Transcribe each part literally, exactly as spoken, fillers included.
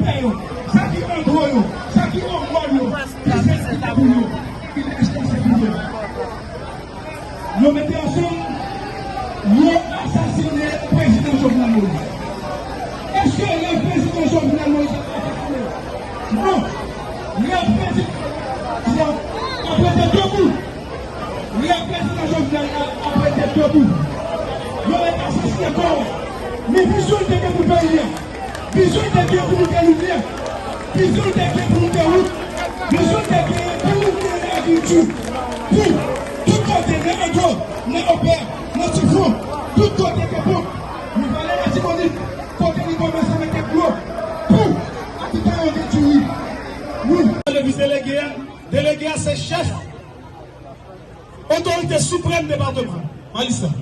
Sa ki andro yo, sa ki omòl yo, ki se ki tabou yo, ki te eskanse pou yo. Yo mete ansanm, yo asasine prezidan Jovenel Moïse. Èske lè prezidan Jovenel Moïse ap asasine? Non. Lè prezidan Jovenel Moïse ap rete debou, lè prezidan Jovenel ap rete debou, yo mete asasine kò. Men vizyon l te gen pou peyi a. Vizyon te gen pou nou te limyè. Vizyon te gen pou nou te wout. Vizyon te gen pou nou te lagrikilti. Pou tout kote, nan Andro, nan Opè, nan Tifon, tout kote ke bon. Nou pale Latibonit, kote li kòmanse mete dlo. Pou Atitanyon gen diri. Wi. Levis delege a, delege a se chèf otorite siprèm depatman. Malisa.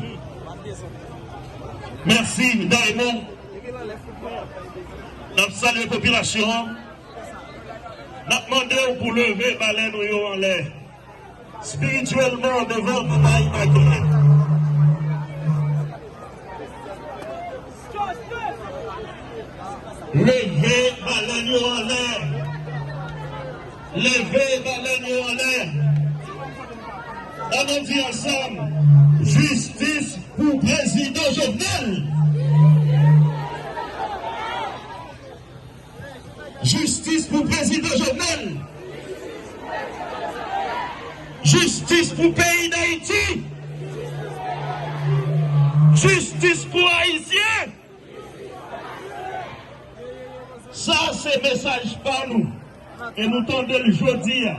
Mèsi, Daimon. N ap salye popilasyon an. N ap mande w pou leve balèn ou yo anlè. Espirityèlman, devan Papa Imakilen. Leve balèn yo anlè. Leve balèn yo anlè. Ann nou di ansanm, jistis pou prezidan Jovenel. Jistis pou prezidan Jovenel. Jistis pou peyi Dayiti. Jistis pou Ayisyen. Sa se mesaj pa nou. E nou tande l jodi a.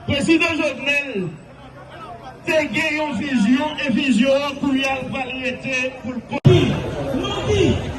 Prezidan Jovenel te gen yon vizyon, e vizyon an kounye a l pral rete pou l kontinye.